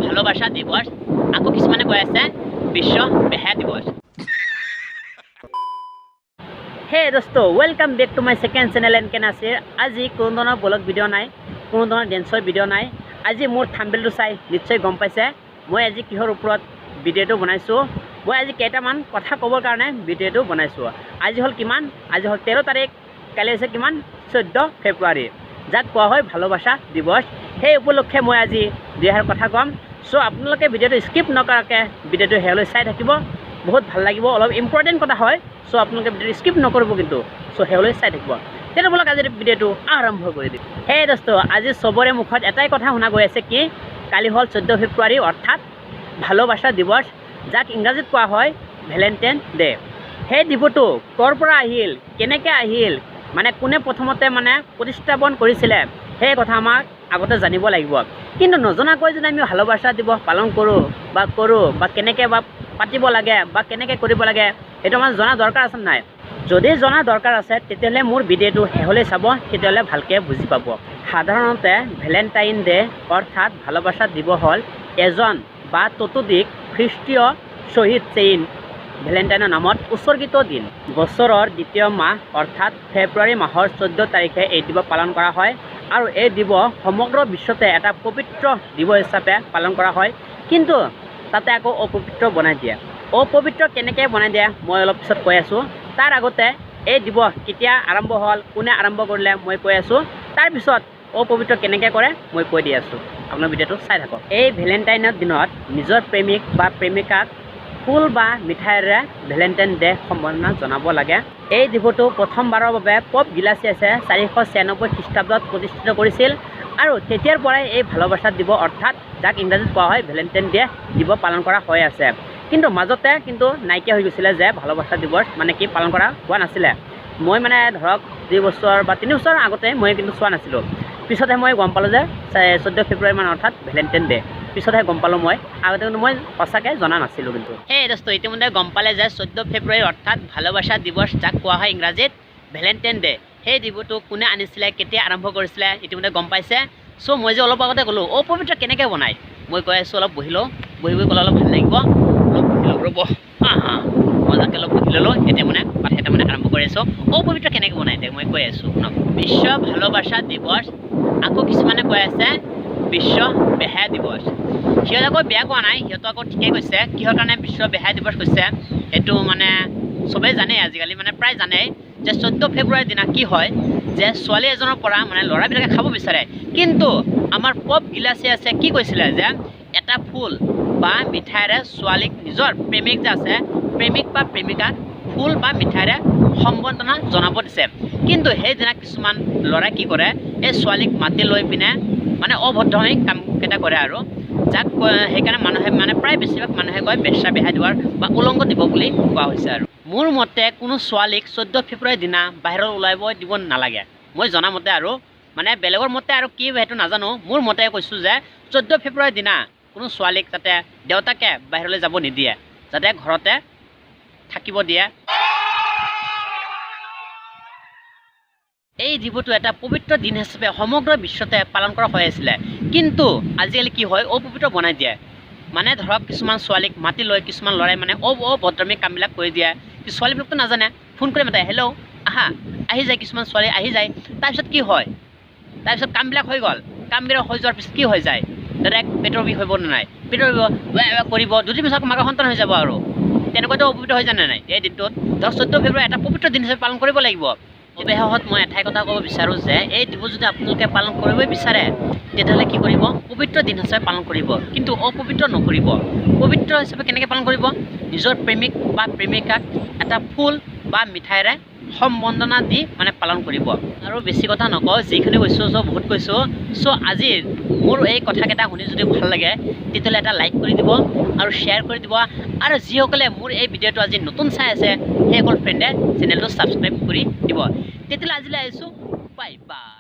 ভালোবাসা দিৱস, আকৌ কিছুমানে কৈ আছে বিশ্ব বেহা দিৱস। হে দোস্ত, welcome back to my second channel N K Nasir. আজি কোনো ধৰণৰ ব্লগ ভিডিঅ' নাই, কোনো ধৰণৰ ডেন্সৰ ভিডিঅ' নাই। আজি মোৰ থাম্বনেইলটো চাই নিশ্চয় গম পাইছে মই আজি কিহৰ ওপৰত ভিডিঅ'টো বনাইছোঁ। মই আজি কেইটামান কথা ক'বৰ কাৰণে ভিডিঅ'টো বনাইছোঁ। আজি হ'ল কিমান? আজি হ'ল 13 তাৰিখ। কালি হৈছে কিমান? 14 ফেব্ৰুৱাৰী, যাক কোৱা হয় ভালোবাসা দিৱস। সেই উপলক্ষে মই আজি দুই এষাৰ কথা ক'ম। চ' আপোনালোকে ভিডিঅ'টো স্কিপ নকৰাকৈ ভিডিঅ'টো শেষলৈ চাই থাকিব, বহুত ভাল লাগিব। অলপ ইম্পৰ্টেণ্ট কথা হয়, চ' আপোনালোকে ভিডিঅ'টো স্কিপ নকৰিব কিন্তু, চ' শেষলৈ চাই থাকিব। তেতিয়া ব'লক, আজিৰ ভিডিঅ'টো আৰম্ভ কৰি দিম। সেই দোস্ত, আজি চবৰে মুখত এটাই কথা শুনা গৈ আছে কি কালি হ'ল 14 ফেব্ৰুৱাৰী, অৰ্থাৎ ভালোবাসা দিৱস, যাক ইংৰাজীত কোৱা হয় ভেলেণ্টাইন ডে। সেই দিৱসটো ক'ৰ পৰা আহিল, কেনেকৈ আহিল, মানে কোনে প্ৰথমতে মানে প্ৰতিস্থাপন কৰিছিলে, সেই কথা আমাক আগতে জানিব লাগিব। কিন্তু নজনাকৈ যদি আমি ভালোবাসা দিৱস পালন কৰোঁ বা কৰোঁ বা কেনেকৈ বা পাতিব লাগে বা কেনেকৈ কৰিব লাগে, সেইটো আমাৰ জনা দৰকাৰ আছে নাই? যদি জনা দৰকাৰ আছে, তেতিয়াহ'লে মোৰ ভিডিঅ'টো শেষলৈ চাব, তেতিয়াহ'লে ভালকৈ বুজি পাব। সাধাৰণতে ভেলেণ্টাইন ডে অৰ্থাৎ ভালোবাসা দিৱস হ'ল এজন বা ততোধিক খ্ৰীষ্টীয় শ্বহীদ চেইণ্ট ভেলেণ্টাইনৰ নামত উৎসৰ্গিত দিন। বছৰৰ দ্বিতীয় মাহ অৰ্থাৎ ফেব্ৰুৱাৰী মাহৰ 14 তাৰিখে এই দিৱস পালন কৰা হয় আৰু এই দিৱস সমগ্ৰ বিশ্বতে এটা পবিত্ৰ দিৱস হিচাপে পালন কৰা হয়। কিন্তু তাতে আকৌ অপবিত্ৰ বনাই দিয়ে। অপবিত্ৰ কেনেকৈ বনাই দিয়ে মই অলপ পিছত কৈ আছোঁ। তাৰ আগতে এই দিৱস কেতিয়া আৰম্ভ হ'ল, কোনে আৰম্ভ কৰিলে মই কৈ আছোঁ, তাৰপিছত অপবিত্ৰ কেনেকৈ কৰে মই কৈ দি আছোঁ। আপোনাৰ ভিডিঅ'টো চাই থাকক। এই ভেলেণ্টাইনৰ দিনত নিজৰ প্ৰেমিক বা প্ৰেমিকাক ফুল বা মিঠাইৰে ভেলেণ্টাইন ডে সম্বৰ্ধনা জনাব লাগে। এই দিৱসটো প্ৰথমবাৰৰ বাবে পপ গিলাচিয়াছে 496 খ্ৰীষ্টাব্দত প্ৰতিষ্ঠিত কৰিছিল আৰু তেতিয়াৰ পৰাই এই ভালোবাসা দিৱস অৰ্থাৎ যাক ইংৰাজীত কোৱা হয় ভেলেণ্টাইন ডে দিৱস পালন কৰা হৈ আছে। কিন্তু মাজতে কিন্তু নাইকিয়া হৈ গৈছিলে যে ভালোবাসা দিৱস মানে কি পালন কৰা হোৱা নাছিলে। মই মানে ধৰক 2 বছৰ বা 3 বছৰ আগতে মই কিন্তু চোৱা নাছিলোঁ। পিছতহে মই গম পালোঁ যে 14 ফেব্ৰুৱাৰী মানে অৰ্থাৎ ভেলেণ্টাইন ডে, পিছতহে গম পালোঁ মই, আগতে কিন্তু মই সঁচাকৈ জনা নাছিলোঁ। কিন্তু সেই দোস্ত, ইতিমধ্যে গম পালে যে 14 ফেব্ৰুৱাৰী অৰ্থাৎ ভালোবাসা দিৱস, যাক কোৱা হয় ইংৰাজীত ভেলেণ্টাইন ডে, সেই দিৱসটো কোনে আনিছিলে, কেতিয়া আৰম্ভ কৰিছিলে ইতিমধ্যে গম পাইছে। চ' মই যে অলপ আগতে ক'লোঁ অপবিত্ৰ কেনেকৈ বনায়, মই কৈ আছোঁ। অলপ বহি লওঁ, বহি বহি ক'লে অলপ ভাল লাগিব। অলপ বহি লওঁ, ৰ'ব, মজাকৈ অলপ বহি ল'লোঁ। এতিয়া মানে কথা এটা মানে আৰম্ভ কৰি আছোঁ, অপবিত্ৰ কেনেকৈ বনায় এতিয়া মই কৈ আছোঁ, শুনক। বিশ্ব ভালোবাসা দিৱস, আকৌ কিছুমানে কৈ আছে বিশ্ব বেহা দিৱস। সিহঁতে আকৌ বেয়া কোৱা নাই, সিহঁতে আকৌ ঠিকেই কৈছে। কিহৰ কাৰণে বিশ্ব বেহা দিৱস কৈছে সেইটো মানে চবেই জানেই আজিকালি, মানে প্ৰায় জানেই যে 14 ফেব্ৰুৱাৰীৰ দিনা কি হয় যে ছোৱালী এজনৰ পৰা মানে ল'ৰাবিলাকে খাব বিচাৰে। কিন্তু আমাৰ পপ গিলাচিয়াছে কি কৈছিলে যে এটা ফুল বা মিঠাইৰে ছোৱালীক নিজৰ প্ৰেমিক যে আছে, প্ৰেমিক বা প্ৰেমিকাক ফুল বা মিঠাইৰে সম্বৰ্ধনা জনাব দিছে। কিন্তু সেইদিনা কিছুমান ল'ৰাই কি কৰে, এই ছোৱালীক মাতি লৈ পিনে মানে অভদ্ৰামি কামকেইটা কৰে আৰু যাক সেইকাৰণে মানুহে মানে প্ৰায় বেছিভাগ মানুহে কয় বেশ্যা বেহা দিয়াৰ বা উলংগ দিব বুলি কোৱা হৈছে। আৰু মোৰ মতে কোনো ছোৱালীক 14 ফেব্ৰুৱাৰীৰ দিনা বাহিৰত ওলাব দিব নালাগে, মই জনামতে। আৰু মানে বেলেগৰ মতে আৰু কি সেইটো নাজানো, মোৰ মতে কৈছোঁ যে 14 ফেব্ৰুৱাৰীৰ দিনা কোনো ছোৱালীক যাতে দেউতাকে বাহিৰলৈ যাব নিদিয়ে, যাতে ঘৰতে থাকিব দিয়ে। এই দিৱসটো এটা পবিত্ৰ দিন হিচাপে সমগ্ৰ বিশ্বতে পালন কৰা হৈ আছিলে। কিন্তু আজিকালি কি হয়, অপবিত্ৰ বনাই দিয়ে। মানে ধৰক কিছুমান ছোৱালীক মাতি লৈ কিছুমান ল'ৰাই মানে অভদ্ৰামী কামবিলাক কৰি দিয়ে। ছোৱালীবিলাকতো নাজানে, ফোন কৰি মাতে, হেল্ল' আহা, আহি যায়, কিছুমান ছোৱালী আহি যায়। তাৰপিছত কি হয়, তাৰপিছত কামবিলাক হৈ গ'ল। কামবিলাক হৈ যোৱাৰ পিছত কি হৈ যায়, ডাইৰেক্ট পেটৰ বিষ হ'ব নে নাই, পেটৰ বিষ কৰিব, দুদিন পিছত মাকৰ সন্তান হৈ যাব। আৰু তেনেকুৱাতো অপবিত্ৰ হৈ যায় নে নাই এই দিনটোত? ধৰক 14 ফেব্ৰুৱাৰী এটা পবিত্ৰ দিন হিচাপে পালন কৰিব লাগিব। অৱশেষত মই এটাই কথা ক'ব বিচাৰোঁ যে এই দিৱস যদি আপোনালোকে পালন কৰিবই বিচাৰে, তেতিয়াহ'লে কি কৰিব, পবিত্ৰ দিন হিচাপে পালন কৰিব, কিন্তু অপবিত্ৰ নকৰিব। পবিত্ৰ হিচাপে কেনেকৈ পালন কৰিব, নিজৰ প্ৰেমিক বা প্ৰেমিকাক এটা ফুল বা মিঠাইৰে সম্বৰ্ধনা দি মানে পালন কৰিব। আৰু বেছি কথা নকওঁ, যিখিনি কৈছোঁ চ' বহুত কৈছোঁ। চ' আজিৰ মোৰ এই কথাকেইটা শুনি যদি ভাল লাগে, তেতিয়াহ'লে এটা লাইক কৰি দিব আৰু শ্বেয়াৰ কৰি দিব। আৰু যিসকলে মোৰ এই ভিডিঅ'টো আজি নতুন চাই আছে, সেইসকল ফ্ৰেণ্ডে চেনেলটো ছাবস্ক্ৰাইব কৰি দিব। তেতিয়াহ'লে আজিলৈ আহিছোঁ, বাই বাই।